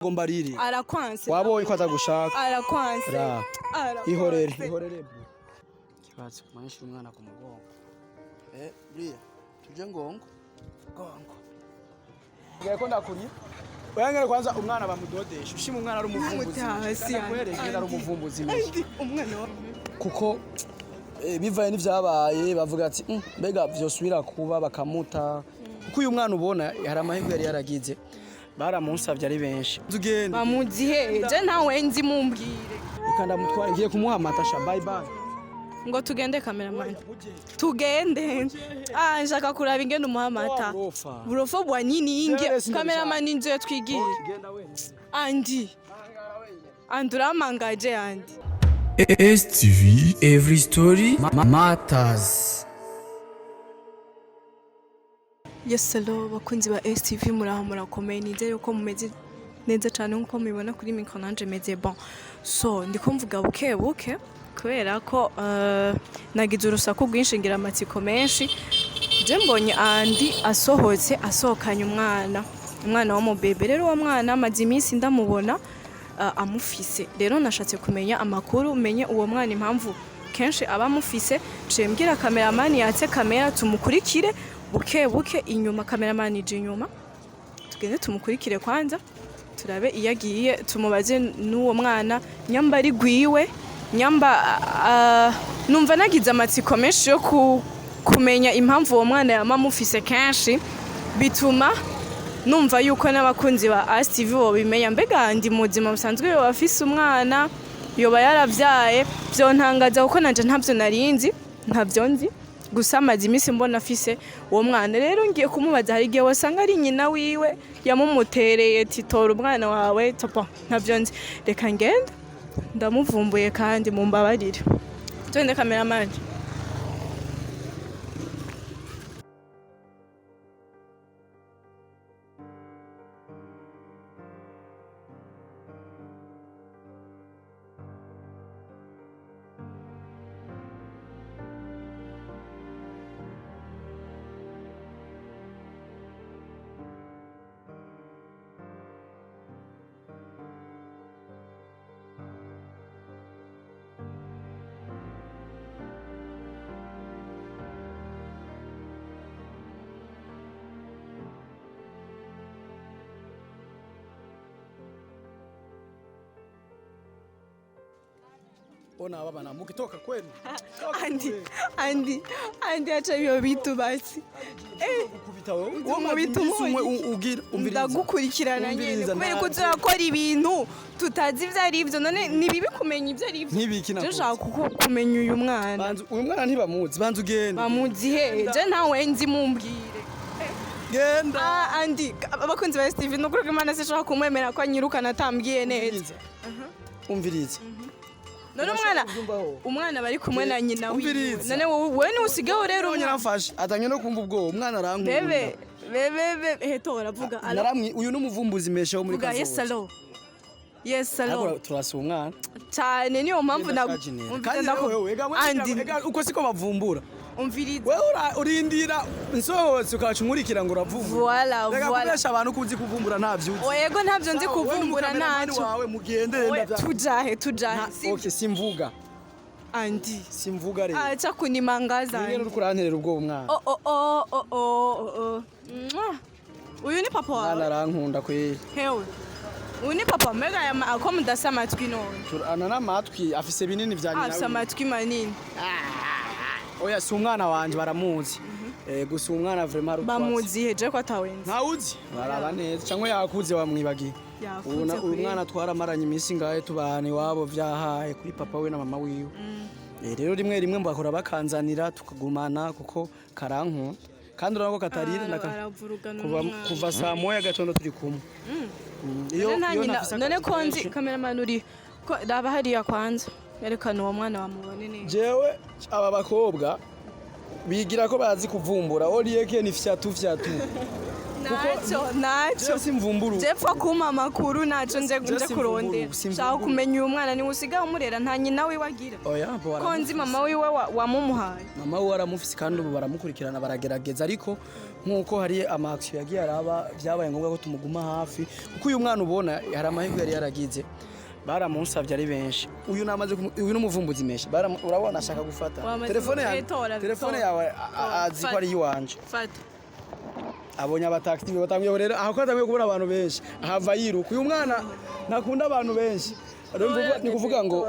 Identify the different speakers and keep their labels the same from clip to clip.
Speaker 1: Ngomba riri.
Speaker 2: Arakwanse.
Speaker 1: Wabonye ko atagushaka.
Speaker 2: Arakwanse.
Speaker 1: Ra.
Speaker 2: Arakwanse.
Speaker 1: Ihorere, ihorere. Kibazo kumanisha umwana ku mugongo. Buriya tuje ngongo. Gongo. Ngiye ko ndakuriye. Oya kwanza umwana bamudodesha. Ushima umwana ari umuvumbuzi.
Speaker 2: Hasi.
Speaker 1: Kwereka ari umuvumbuzi mesha.
Speaker 2: Andi, umwana wa
Speaker 1: Kuko bivaye n'ivyabaye bavuga ati "Mbega vyosubira kuba bakamuta." Kuko uyu mwana ubona hari amahirwe yari yaragize. Baramunsavye ari benshi. Tugende.
Speaker 2: Bamuzihe? Je ntawe nzi, mumbwire.
Speaker 1: Reka ndamutware, ngiye kumuha amata sha. Bye bye.
Speaker 2: Ngo tugende, cameraman, tugende. Ah, nshaka kuraba ingene umuha amata.
Speaker 1: Burofa.
Speaker 2: Burofo bwa nini inge.
Speaker 1: Jewe sindabishaka.
Speaker 2: Cameraman, inzu twigiye.
Speaker 1: Genda wenyine.
Speaker 2: Andi, Andi, uramangaje Andi.
Speaker 3: STV Every Story Matters.
Speaker 2: Yes, hello bakunzi ba STV, muraho, murakomeye? Nizere ko mumeze neza cyane nkuko mubibona kuri micro, nanje meze bon. So ndiko mvuga buke buke kubera ko nagize urusaku rwinshi, ngira amatsiko menshi. Je mbonye Andi asohotse, asohokanye umwana, umwana w'umubebe. Rero uwo mwana amaze iminsi ndamubona amufise. Rero nashatse kumenya amakuru, menye uwo mwana impamvu kenshi aba amufise. Ciye mbwira cameraman yatse kamera, tumukurikire buke buke inyuma. Cameraman, ije inyuma, tugende tumukurikire kwanza, turabe iyo agiye, tumubaze n'uwo mwana nyamba ari gwiwe, nyamba numva nagize amatsiko menshi yo kumenya impamvu uwo mwana yama amufise kenshi, bituma numva yuko n'abakunzi ba ASTV bobimenya. Mbega ndi muzima busanzwe yoba afise umwana, yoba yaravyaye? Vyontangaza kuko nanje ntavyo narinzi, ntavyo nzi. Gusa amaze iminsi mbona afise uwo mwana. Rero ngiye kumubaza, hari igihe wasanga ari nyina wiwe yamumutereye titora umwana wawe topo. Ntavyo nzi, reka ngende ndamuvumbuye kandi mumbabarire. Tugende, cameraman.
Speaker 1: Ona baba na mukitoka kwenu.
Speaker 2: Andi, Andi, Andi, acha ibyo bitu basi.
Speaker 1: Gukubita wowe.
Speaker 2: Unkubita.
Speaker 1: Umwe ugira umviriza.
Speaker 2: Ndagukurikirana nyene.
Speaker 1: Umviriza,
Speaker 2: kubera ko
Speaker 1: ntabwo.
Speaker 2: turakora ibintu tutazi ivyo ari ivyo. None ni bibi kumenya ivyo ari ivyo?
Speaker 1: Ntibiki
Speaker 2: Je
Speaker 1: nakoze.
Speaker 2: nshaka kumenya uyu mwana.
Speaker 1: Banzu uyu mwana ntibamuzi, banzu ugende.
Speaker 2: Bamuzihe? Je ntawe nzi, mumbwire.
Speaker 1: Genda.
Speaker 2: Ah, Andi, abakunzi ba STV, nukuri ko Imana sinshobora kumwemera ko anyirukana atambwiye neza.
Speaker 1: Umviriza. Umviriza.
Speaker 2: None umwana
Speaker 1: Kubyumva ho.
Speaker 2: umwana bari kumwe na nyina wiwe.
Speaker 1: Umviriza.
Speaker 2: None wowe niwe usigaye urera
Speaker 1: Ubonye
Speaker 2: umwana?
Speaker 1: aramfashe atangiye no kumva ubwoba, umwana arankunda.
Speaker 2: Bebe, bebe, bebe, heto uravuga alo.
Speaker 1: Naramwi uyu n'umuvumbuzi mesha wo muri
Speaker 2: Vuga yes.
Speaker 1: Kazoza.
Speaker 2: Alo, yes.
Speaker 1: Ariko
Speaker 2: Alo.
Speaker 1: turasa umwana.
Speaker 2: Cyane, niyo mpamvu
Speaker 1: Genda shaje. Kandi wewe ega
Speaker 2: Andi.
Speaker 1: ega uko siko bavumbura.
Speaker 2: Umviriza.
Speaker 1: Wewe urindira nsohotse ukaca unkurikira ngo uravumbura.
Speaker 2: Voilà,
Speaker 1: Reka
Speaker 2: voilà.
Speaker 1: kubesha abantu ko uzi kuvumbura ntavyo uzi.
Speaker 2: Yego, ntabyo nzi
Speaker 1: Wowe
Speaker 2: kuvumbura.
Speaker 1: n'umukameramani
Speaker 2: Ntacyo.
Speaker 1: wawe mugende
Speaker 2: Oya,
Speaker 1: ndavya.
Speaker 2: tujahe, tujahe.
Speaker 1: Okay, simvuga.
Speaker 2: Andi.
Speaker 1: Simvuga rero.
Speaker 2: Acha kunimangaza.
Speaker 1: Ningene
Speaker 2: Andi.
Speaker 1: uriko uranterera ubwoba umwana.
Speaker 2: Oh oh oh oh oh oh. Mwah. Uyu ni papa
Speaker 1: Umwana
Speaker 2: wawe?
Speaker 1: arankunda kweli.
Speaker 2: Hewe, uyu ni papa? Mbega aya ako mudasa amatwi none?
Speaker 1: Turana n'amatwi afise binini vya nyina.
Speaker 2: Afise
Speaker 1: wiwe.
Speaker 2: amatwi manini.
Speaker 1: Oya, si umwana wanje, baramuzi. Gusa umwana vraiment ari utwatsi.
Speaker 2: Bamuzihe? Je ko atawenzi.
Speaker 1: Ntawuzi? Baraba neza cyangwa yakuze wamwibagiye.
Speaker 2: Yakuze
Speaker 1: Ubu uyu
Speaker 2: kweli.
Speaker 1: mwana twaramaranye iminsi ngahe tubana iwabo vyahaye kuri papa we na mama wiwe. Rero rimwe rimwe mbakora bakanzanira tukagumana kuko karankunda. Kandi urabona ko katarira
Speaker 2: Aravurugana
Speaker 1: kuva,
Speaker 2: n'umwana.
Speaker 1: kuva saa moya gatondo turi kumwe.
Speaker 2: None nta
Speaker 1: Iyo
Speaker 2: nyina
Speaker 1: ntafise
Speaker 2: none
Speaker 1: akazi
Speaker 2: ko nzi
Speaker 1: kenshi.
Speaker 2: cameraman uri ko raba hariya kwanza, yerekana uwo mwana wamubone neza.
Speaker 1: Jewe aba bakobwa bigira ko bazi kuvumbura, orieke ni fyatu fyatu.
Speaker 2: Naco naco.
Speaker 1: Je simvumbura.
Speaker 2: Jepfa kumpa amakuru, naco nje
Speaker 1: Je
Speaker 2: nje
Speaker 1: simvumbura,
Speaker 2: kurondera.
Speaker 1: simvumbura.
Speaker 2: Shaka kumenya uyu mwana niwe usigaye umurera, nta nyina wiwe agira?
Speaker 1: Oya, bo
Speaker 2: Ko nzi mama wiwe wamumuhaye.
Speaker 1: Mama we aramufise, kandi ubu baramukurikirana, baragerageza, ariko nk'uko hari ama action yagiye araba, byabaye ngombwa ko tumuguma hafi, kuko uyu mwana ubona hari amahirwe yari yaragize, baramunsabye ari benshi. Uyu namaze uyu n'umuvumbuzi menshi. Urabona ashaka gufata
Speaker 2: Wamaze
Speaker 1: telefone yawe.
Speaker 2: tora,
Speaker 1: Telefone
Speaker 2: tora.
Speaker 1: yawe azi ko ari iwanje.
Speaker 2: Fata.
Speaker 1: Abonye abataxi batangiye rero aho ko atangiye kubona abantu benshi, ahava yiruka. Uyu mwana ntakunda abantu benshi. Rero ni kuvuga ngo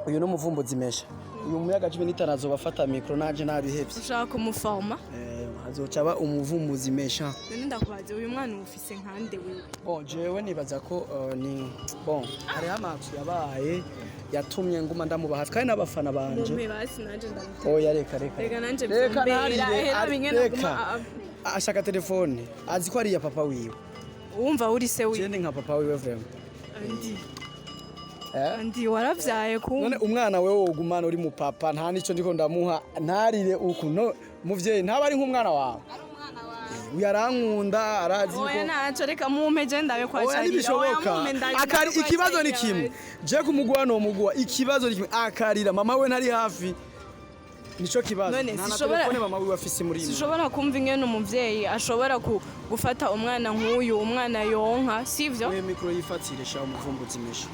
Speaker 1: uyu ni umuvumbuzi mesha. Uyu muyaga 15 azobafata micro, naje nabihevye.
Speaker 2: Ushaka kumuforma?
Speaker 1: Eh, azoca aba umuvumbuzi mesha.
Speaker 2: None ndakubaze, uyu mwana ufise nkande wewe?
Speaker 1: Bon, jewe nibaza ko ni bon, hariho amaksu yabaye yatumye nguma ndamuba hafi, kandi n'abafana banje.
Speaker 2: Mumpe basi nanje ndamutera.
Speaker 1: Oya, reka, reka.
Speaker 2: Reka nanje
Speaker 1: reka.
Speaker 2: vyombera,
Speaker 1: Ntarire,
Speaker 2: hera bimwe
Speaker 1: reka.
Speaker 2: naguma
Speaker 1: Ashaka telefone, azi ko ari iya papa wiwe.
Speaker 2: Wumva uri se wiwe?
Speaker 1: Je ndi nka papa wiwe vraiment.
Speaker 2: Andi.
Speaker 1: Eh?
Speaker 2: Andi, waravyaye kumva.
Speaker 1: None umwana wewe wogumana uri mu papa, nta nico ndiko ndamuha, ntarire uku no muvyeyi ntaba ari nk'umwana wawe. Uyu arankunda, arazi ko
Speaker 2: Oya, naco, reka mumpe je ndabe kwa
Speaker 1: Oya,
Speaker 2: Charira.
Speaker 1: ntibishoboka.
Speaker 2: Oya, mumpe ndabe
Speaker 1: Akari
Speaker 2: kwa
Speaker 1: ikibazo ni
Speaker 2: Charira.
Speaker 1: kimwe, je kumuguha no muguha, ikibazo ni kimwe, akarira mama we ntari hafi, nico kibazo.
Speaker 2: None
Speaker 1: Nta na telefone mama wiwe afise muri ino.
Speaker 2: Sinshobora kumva ingene umuvyeyi ashobora gufata umwana nk'uyu, umwana yonka, sivyo?
Speaker 1: We micro yifatire sha, umuvumbuzi mesha.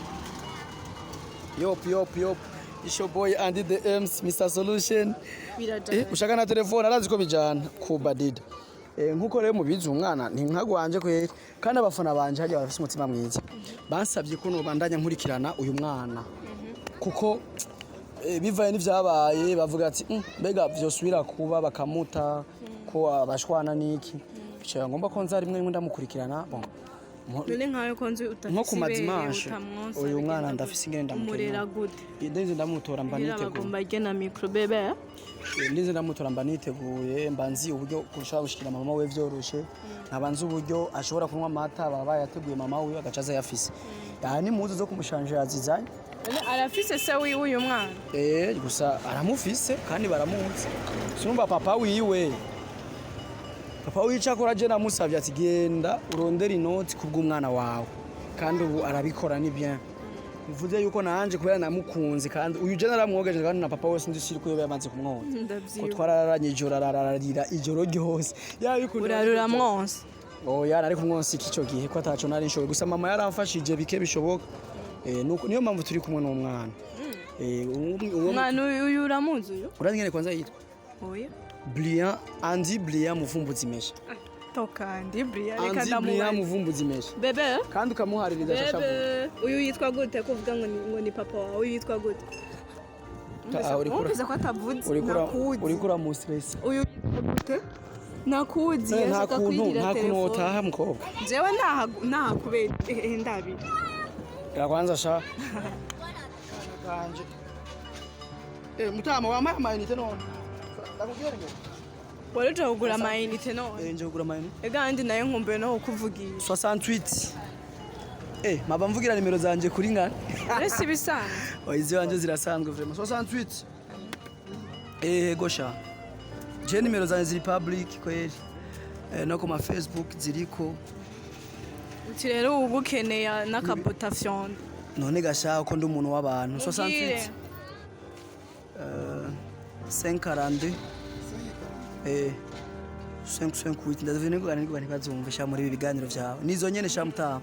Speaker 1: Yop yop yop, it's your boy Andy the M's Mr Solution.
Speaker 2: Birajana.
Speaker 1: Ushaka na telefone, arazi ko bijana kubadida. Nkuko rero mubizi, umwana ni nkagwanje kweri, kandi abafana banje hajya bafise umutima mwiza, bansabye ko nobandanya nkurikirana uyu mwana, kuko bivaye n'ivyabaye, bavuga ati: Mbega vyosubira kuba bakamuta ko abashwana niki?" Bicaye ngomba ko nza rimwe rimwe ndamukurikirana. Bon,
Speaker 2: None nkawe ko nzi udafise
Speaker 1: nko ku
Speaker 2: ibere,
Speaker 1: madimanche
Speaker 2: utamwonsa,
Speaker 1: uyu mwana
Speaker 2: bigenda
Speaker 1: ndafise ingene
Speaker 2: gute? Umurera
Speaker 1: ndamukenera.
Speaker 2: gute?
Speaker 1: Ndinze ndamutora mba
Speaker 2: Kugira
Speaker 1: niteguye.
Speaker 2: bagomba arye na micro, bébé.
Speaker 1: Ndinze ndamutora mba niteguye, mba nzi uburyo ushobora gushikira mama we vyoroshe, nkaba nzi uburyo ashobora kunywa amata, baba bayateguye, mama we agaca aza ayafise. Aha ni impuzu zo kumushanje yazizanye.
Speaker 2: None arafise se wiwe uyu mwana?
Speaker 1: Eh, gusa aramufise kandi baramuzi. Sinumva papa wiwe, papa wiwe icakora je namusavye ati: "Genda urondere inoti kubw'umwana wawe", kandi ubu arabikora, ni bien. Bivuze yuko nanje kubera namukunze, kandi uyu je naramwogeje, kandi na papa wese ndishiri ko yamaze kumwoza, ko
Speaker 2: Ndavyibuka.
Speaker 1: twararanye ijoro, arararira ijoro ryose yabikunda.
Speaker 2: Urarura mwonsa?
Speaker 1: Oya, nari kumwonsa iki ico gihe ko ataco nari nshoboye, gusa mama yaramfashije bike bishoboka. Nuko niyo mpamvu turi kumwe n'umwana. Uwo
Speaker 2: Umwana uyu uramuzi uyu?
Speaker 1: Urazi ngene kwanza yitwa?
Speaker 2: Oya.
Speaker 1: Brian, Andy Brian Muvumbuzi mesha.
Speaker 2: Toka Andi Brian, reka
Speaker 1: Andy Brian
Speaker 2: ndamubaza.
Speaker 1: Muvumbuzi mesha.
Speaker 2: Bébé.
Speaker 1: Kandi ukamuhaririza ashashavuga.
Speaker 2: Bébé, uyu yitwa gute? Kuvuga ngo ni papa wawe, uyu yitwa gute?
Speaker 1: Ah,
Speaker 2: Wumvise ko atavuze?
Speaker 1: Urikura
Speaker 2: Nakuzi.
Speaker 1: urikura mu stress.
Speaker 2: Uyu yitwa gute? Nakuzi.
Speaker 1: Nta
Speaker 2: Yashaka
Speaker 1: kuntu
Speaker 2: kwigira
Speaker 1: nta kuntu
Speaker 2: telefone.
Speaker 1: wotaha mukobwa.
Speaker 2: Jewe ntaha kubera ndabira.
Speaker 1: Ya kwanza sha. Kanje. Mutama wampaye amayinite none. Ndakubwira ngo.
Speaker 2: Wari uje kugura amayinite none?
Speaker 1: Nje kugura amayinite.
Speaker 2: Ega andi nayo nkumbuye no kukuvugira.
Speaker 1: 68. Maba mvugira nimero zanje kuri ngana.
Speaker 2: Uretse ibisanzwe.
Speaker 1: Oya, izi wanje zirasanzwe vraiment. 68. Gosha. Je nimero zanje ziri public kweli. No ku ma Facebook ziriko.
Speaker 2: Uti rero ubu ukeneye n'akabota fyonda.
Speaker 1: None gasha ko ndi umuntu w'abantu.
Speaker 2: Ubwire.
Speaker 1: 68 542 558. Ndazivye ngo niko ntibazumve sha muri ibi biganiro vyawe. Nizo nyene sha mutaha.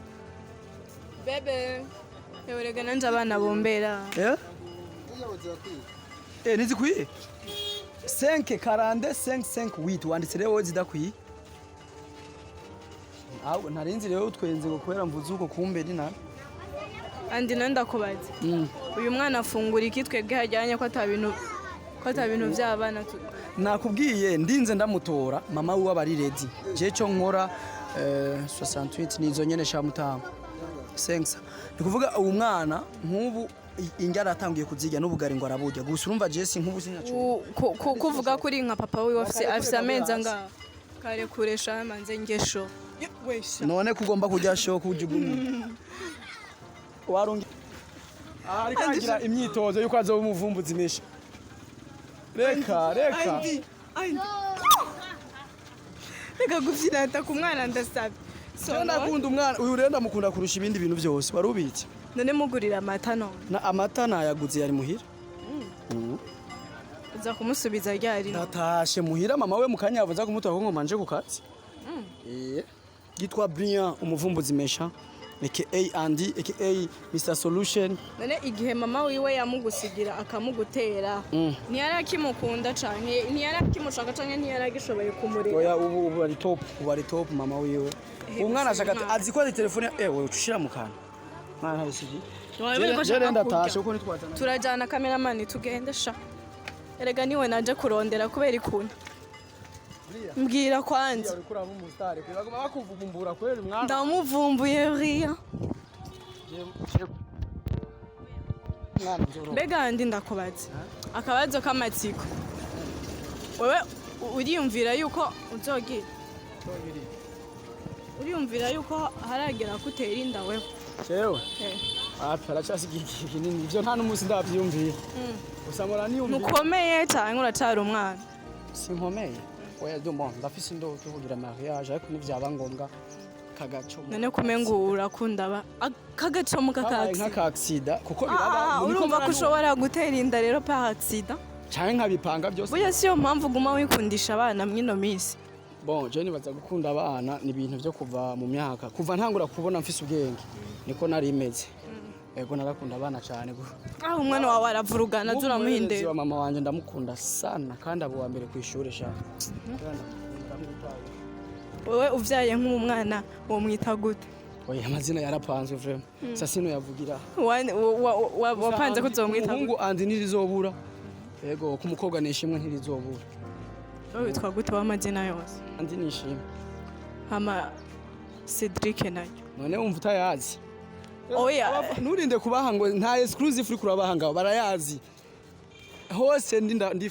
Speaker 2: Bébé, ewe rega nanje abana bombera.
Speaker 1: Eh? Nizikwiye? 5 40 5 5 8 wanditse rero wowe zidakwiye. Ahubwo narinzi rero utwenze ngo kubera mvuze uko, kumbe ni nabi.
Speaker 2: Andi nawe ndakubaza, uyu mwana afungura iki? Twebwe hajyanye ko ata bintu by'abana
Speaker 1: Nakubwiye, ndinze ndamutora, mama wiwe aba ari ready. Je cyo nkora 68 nizo nyene sha mutama. 5. Ni kuvuga uwo mwana nk'ubu indya aratangiye kuzirya, n'ubugari ngo araburya. Gusa urumva Jesse nk'ubu sinacu.
Speaker 2: Kuvuga kuri nka papa wiwe afise amezi angahe? Kare kuresha manze ngesho wesha.
Speaker 1: None kugomba kujya show kujugunya. Warungi ariko agira imyitozo yuko azoba umuvumbuzi mesha. Reka, reka.
Speaker 2: Andi, Andi. Reka gufyinata ku mwana, ndasabye. So
Speaker 1: Jewe ndakunda umwana uyu rero, ndamukunda kurusha ibindi bintu byose, wari ubitse.
Speaker 2: None mugurira amata none?
Speaker 1: Na amata nayaguze, yari muhira.
Speaker 2: Uza kumusubiza ryari?
Speaker 1: Ndatashe muhira, mama we mukanya yavuze kumutora ko ngoma nje ku kazi. Yitwa Brian umuvumbuzi mesha, aka Andy, aka Mr Solution.
Speaker 2: None igihe mama wiwe yamugusigira akamugutera, ntiyari akimukunda canke ntiyari akimushaka canke ntiyari agishoboye kumurera?
Speaker 1: Oya, ubu ari top, ubu ari top mama wiwe. Umwana ashaka
Speaker 2: gusa
Speaker 1: azi ko ari telefone ewe ucushira mu kantu. Mwana ntabisigi.
Speaker 2: Wabonye ko
Speaker 1: Jere
Speaker 2: ashaka
Speaker 1: ndatashe
Speaker 2: kurya.
Speaker 1: kuko nitwazana.
Speaker 2: Turajyana, cameraman, tugende sha. Erega niwe naje kurondera kubera ikuntu mbwira kwanza.
Speaker 1: Uriko uraba umustar, baguma bakuvugumbura kweri mwana.
Speaker 2: Ndamuvumbuye riya.
Speaker 1: Mwana nzoro.
Speaker 2: Mbega ndi ndakubaza akabazo k'amatsiko: wewe uriyumvira yuko uzogira, uriyumvira yuko haragera ko utera inda wewe?
Speaker 1: Jewe?
Speaker 2: Eh.
Speaker 1: Api, haracyasigaye igihe kinini, ivyo nta n'umunsi ndavyiyumvira. Gusa mpora niyumvira.
Speaker 2: Ntukomeye cyangwa uracyari umwana?
Speaker 1: Sinkomeye. Oya, dumbo ndafise indoto yo kugira mariage, ariko ntivyaba ngombwa kagaco.
Speaker 2: None kumenga urakunda kagacomo?
Speaker 1: Kabaye
Speaker 2: Kakakisi.
Speaker 1: nk'aka accident kuko biraba.
Speaker 2: Urumva ko ushobora gutera inda rero par accident?
Speaker 1: Canke nkabipanga byose.
Speaker 2: Burya siyo mpamvu uguma wikundisha abana mw'ino minsi?
Speaker 1: Bon, je nibaza gukunda abana ni ibintu byo kuva mu myaka, kuva ntangura kubona mfise ubwenge niko nari meze. Ego, narakunda abana cyane.
Speaker 2: Aho umwana wawe aravurugana
Speaker 1: Nk'umuhererezi
Speaker 2: turamuhindera.
Speaker 1: wa mama wanje ndamukunda sana, kandi abo wa mbere ku ishuri sha.
Speaker 2: Wowe uvyaye nk'umwana womwita gute?
Speaker 1: Oya, amazina yarapanzwe vraiment, sasa sino yavugira.
Speaker 2: Wapanze ko uzomwita gute?
Speaker 1: Umuhungu Andi ntirizobura, ego, ku mukobwa nishimwe ntirizobura.
Speaker 2: Wowe witwa gute w'amazina yose?
Speaker 1: Andi nishimwe.
Speaker 2: Hama Cedric nayo?
Speaker 1: None wumva utayazi?
Speaker 2: Oya.
Speaker 1: Nturinde kubaha ngo nta exclusive uri kurabaha ngaho, barayazi hose. Ndi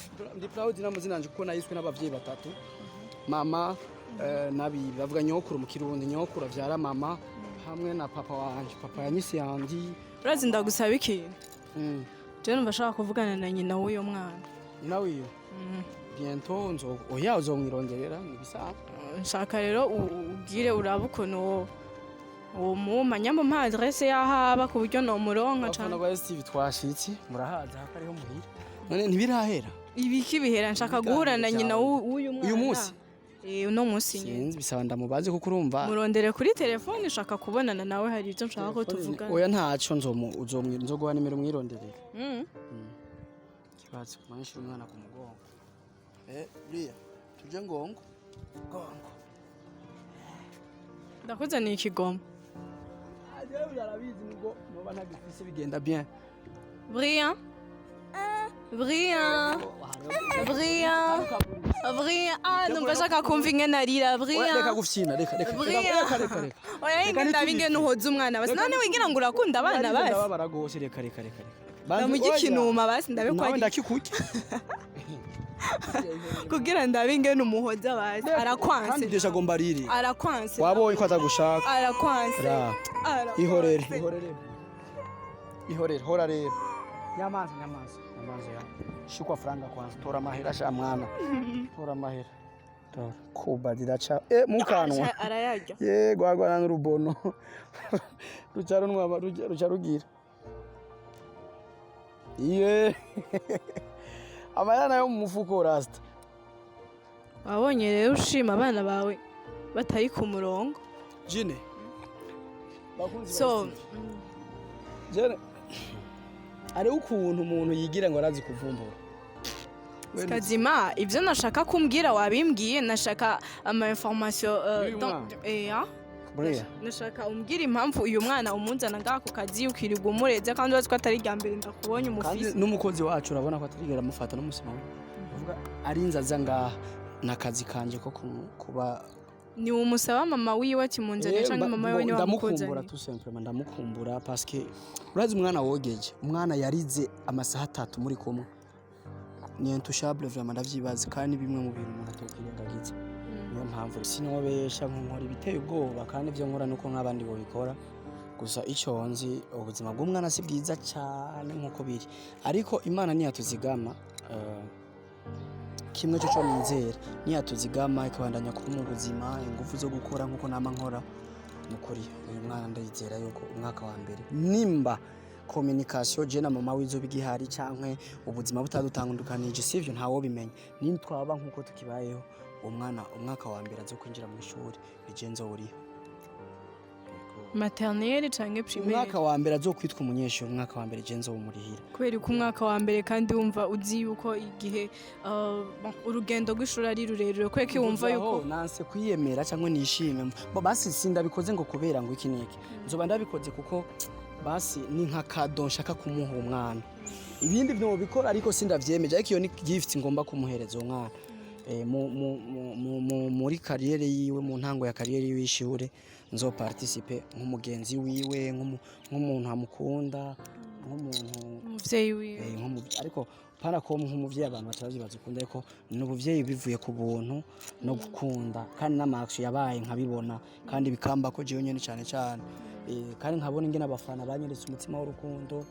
Speaker 1: proud n'amazina yanje kuko nayiswe n'abavyeyi batatu, mama nabi bavuga nyokuru mu Kirundi, nyokuru avyara mama hamwe na papa wanje. Papa yanyise Yandi.
Speaker 2: Urazi, ndagusaba ikintu. Je numva ashaka kuvugana na nyina w'uyo mwana.
Speaker 1: Nyina wiyo bientôt nzo, oya, uzomwironderera nibisanzwe.
Speaker 2: Nshaka rero ubwire urabe ukuntu uwo muma nyamba mpa adresse y'aho aba ku buryo nomuronka.
Speaker 1: Abafana
Speaker 2: Cane.
Speaker 1: ba STV, twashitse, murahaza hako ariho muhira. None ntibirahera?
Speaker 2: Ibiki bihera? Nshaka
Speaker 1: Ibiganiro
Speaker 2: guhura na nyina
Speaker 1: vyawe.
Speaker 2: w'uyu mwana.
Speaker 1: Uyu munsi?
Speaker 2: Eh, uno munsi nyine.
Speaker 1: Sinzi, bisaba ndamubaze kuko urumva.
Speaker 2: Murondere kuri telefone, nshaka kubonana nawe, hari ibyo nshaka ko tuvugana.
Speaker 1: Oya, ntaco, nzomu uzomwi nzoguha nimero umwironderere. Kibazo kumanishira umwana ku mugongo. Buriya tuje ngongo gongo.
Speaker 2: Ndakuzaniye ikigoma.
Speaker 1: Jewe arabizi, nubwo noba ntagifise bigenda bien.
Speaker 2: Brian, Brian, Brian, Brian, ah, numva nshaka kumva ingene arira.
Speaker 1: Oya,
Speaker 2: Brian.
Speaker 1: Reka gufyina, reka, reka.
Speaker 2: Brian.
Speaker 1: Reka, reka, reka.
Speaker 2: Oya,
Speaker 1: Reka.
Speaker 2: ingene ndaba ingene uhoza umwana basi. None wigira ngo urakunda abana basi?
Speaker 1: Ndababara gose, reka, reka, reka, reka.
Speaker 2: Ndamurya ikinuma basi, ndabe ko
Speaker 1: Nawe
Speaker 2: ari
Speaker 1: ndakikurya.
Speaker 2: Kugira ndabe ingene umuhoza basi.
Speaker 1: Kandi
Speaker 2: Arakwanse.
Speaker 1: desha agomba arire.
Speaker 2: Arakwanse.
Speaker 1: Wabonye ko atagushaka.
Speaker 2: Arakwanse.
Speaker 1: Ra.
Speaker 2: Arakwanse.
Speaker 1: Ihorere, ihorere, ihorere, hora rero. Nyamaza, nyamaza, nyamaza ya shikwa franga kwanza, tora amahera sha mwana, tora amahera, tora kuba diraca mukanwa.
Speaker 2: Arayarya.
Speaker 1: Ye gwagwana n'urubono ruca runwa ruca rugira iye amahera nayo mu mufuko, rasta.
Speaker 2: Wabonye rero ushima abana bawe batari ku murongo.
Speaker 1: Jine bakunzi.
Speaker 2: So
Speaker 1: jene hariho ukuntu umuntu yigira ngo arazi kuvumbura.
Speaker 2: Kazima, ibyo nashaka kumbwira wabimbwiye, nashaka ama information
Speaker 1: Y'uyu mwana?
Speaker 2: Ah?
Speaker 1: Buriya.
Speaker 2: Nashaka umbwire impamvu uyu mwana umunzana ngaha ku kazi, ukirirwa umureze, kandi urazi ko atari irya mbere ndakubonye
Speaker 1: Kandi
Speaker 2: umufise.
Speaker 1: n'umukozi wacu urabona ko atarigera amufata n'umusima we, uvuga arinze aza ngaha n'akazi kanje ko kuba.
Speaker 2: Ni umusaba mama wiwe ati munzane, canke mama wiwe niwe
Speaker 1: Ndamukumbura.
Speaker 2: wamukuzaniye?
Speaker 1: Tout simplement ndamukumbura parce que urazi umwana wogeje, umwana yarize amasaha 3 muri kumwe ni intouchable vraiment, ndavyibaza, kandi bimwe mu bintu umuntu atokwirengagiza. Niyo mpamvu sinobesha nkora ibiteye ubwoba, kandi ibyo nkora nuko nk'abandi bobikora. Gusa icyo nzi, ubuzima bw'umwana si bwiza cyane nk'uko biri, ariko Imana ntiyatuzigama. Kimwe cyo nizera, niyatuzigama ikabandanya kuba mu buzima, ingufu zo gukora nkuko nama nkora, nukuri uyu mwana ndayizera yuko umwaka wa mbere, nimba communication je na mama wizo bigihari canke ubuzima butadutandukanije, sivyo, ntawo bimenya, nitwaba nkuko tukibayeho, uwo mwana umwaka wa mbere azo kwinjira mu ishuri ni je nzowuriha.
Speaker 2: Maternelle canke primaire?
Speaker 1: Umwaka wa mbere azokwitwa umunyeshuri, umwaka wa mbere je nzowumurihira.
Speaker 2: Kubera ko umwaka wa mbere, kandi wumva uzi yuko igihe bon, urugendo rw'ishuri ari rurerure, kubera ko wumva yuko
Speaker 1: Aho nanse kwiyemera cyangwa nishime. Bo basi sindabikoze ngo kubera ngo iki niki, nzoba ndabikoze kuko basi ni nka cadeau nshaka kumuha uwo mwana. Ibindi byo bikora ariko sindavyemeje, ariko iyo ni gift ngomba kumuhereza uwo mwana. Muri carrière yiwe, mu ntango ya carrière yiwe y'ishure, nzo participe nk'umugenzi wiwe, nk'umuntu amukunda, nk'umuntu
Speaker 2: umuvyeyi wiwe.
Speaker 1: Ariko pana ko nk'umuvyeyi abantu batavyibaza ukunda, ariko ni ubuvyeyi bivuye ku buntu no gukunda, kandi n'ama action yabaye nkabibona kandi bikamba ko jewe nyene cane cane. Kandi nkabona ingene abafana banyeretse umutima w'urukundo,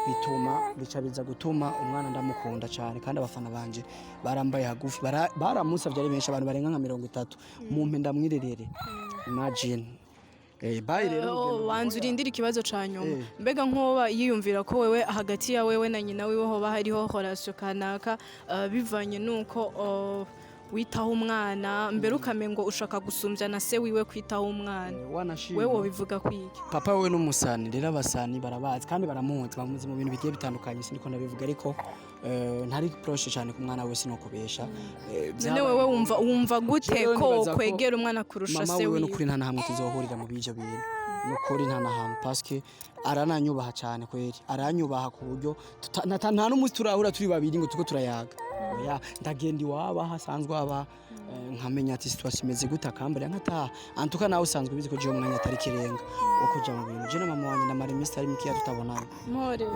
Speaker 1: bituma bica biza gutuma umwana ndamukunda cyane. Kandi abafana banje barambaye hagufi, baramusavye ari benshi, abantu barenga nka 30, mumpe ndamwirerere. Imagine. Bye rero.
Speaker 2: Oh,
Speaker 1: urugendo.
Speaker 2: Wanza urindire ikibazo ca nyuma.
Speaker 1: Eh.
Speaker 2: Mbega nkoba yiyumvira ko wewe, hagati ya wewe na nyina wiwe hoba hariho relation kanaka, bivanye nuko witaho umwana mbere, ukamengo ushaka gusumbya na se wiwe kwitaho umwana?
Speaker 1: Wanashima.
Speaker 2: Wewe wobivuga kwiki?
Speaker 1: Papa we n'umusani rero, abasani barabazi kandi baramuzi, bamuzi mu bintu bigiye bitandukanye. Siniko ndabivuga, ariko ntari proche cyane ku mwana wese, no kubesha.
Speaker 2: None wewe wumva gute
Speaker 1: Jewe
Speaker 2: ko
Speaker 1: nibaza ko
Speaker 2: kwegera umwana kurusha
Speaker 1: mama
Speaker 2: se
Speaker 1: wiwe,
Speaker 2: wiwe?
Speaker 1: Nukuri nta na hamwe tuzohurira mu b'ivyo bintu, nukuri nta na hamwe, parce arananyubaha cyane kweri, aranyubaha ku buryo nta n'umunsi turahura turi babiri ngo tuko turayaga. Oya, ndagenda iwabo aho asanzwe aba, nkamenya ati situation imeze gute, akambara nkataha. Antuka nawe usanzwe ubizi ko jewe umwanya atari kirenga wo kuja mu bintu. Je na mama wanje ndamara iminsi itari mikeya tutabonana.
Speaker 2: Mpore.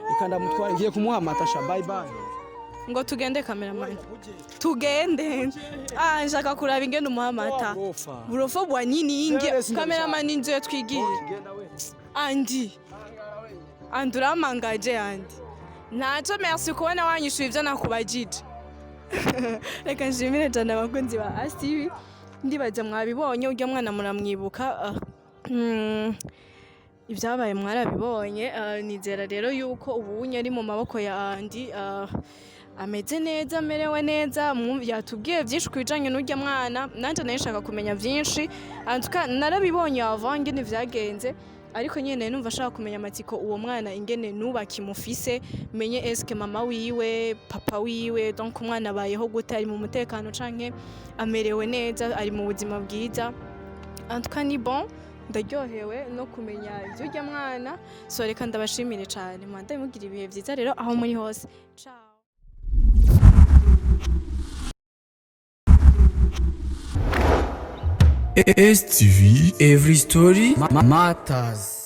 Speaker 1: Reka ndamutware, ngiye kumuha amata sha. Bye bye.
Speaker 2: Ngo tugende, cameraman, tugende. Ah, nshaka kuraba ingene umuha amata.
Speaker 1: Burofa.
Speaker 2: Burofo bwa nini inge?
Speaker 1: Jewe sindabishaka.
Speaker 2: Cameraman, inzu yo twigiye. Andi andi uramangaje andi ntacyo. Merci kubona wanyishuye ibyo nakubajije. Reka nshimire cyane abakunzi ba ASTV. Ndibaza mwabibonye, ujya mwana muramwibuka. Ibyabaye mwarabibonye. Nizera rero yuko ubu ari mu maboko ya Andi, ameze neza, amerewe neza. Yatubwiye byinshi ku bijanye n'urya mwana, nanjye nari nshaka kumenya byinshi. Antuka narabibonye avant ingene vyagenze, ariko nyene numva ashaka kumenya amatsiko uwo mwana ingene nubaka imufise, menye eske mama wiwe, papa wiwe, donc umwana abayeho gute, ari mu mutekano canke amerewe neza, ari mu buzima bwiza. Antuka ni bon, ndaryohewe no kumenya iby'urya mwana. So reka ndabashimire cyane, mwanda mugira ibihe byiza rero aho muri hose. Ciao.
Speaker 3: STV Every Story Matters.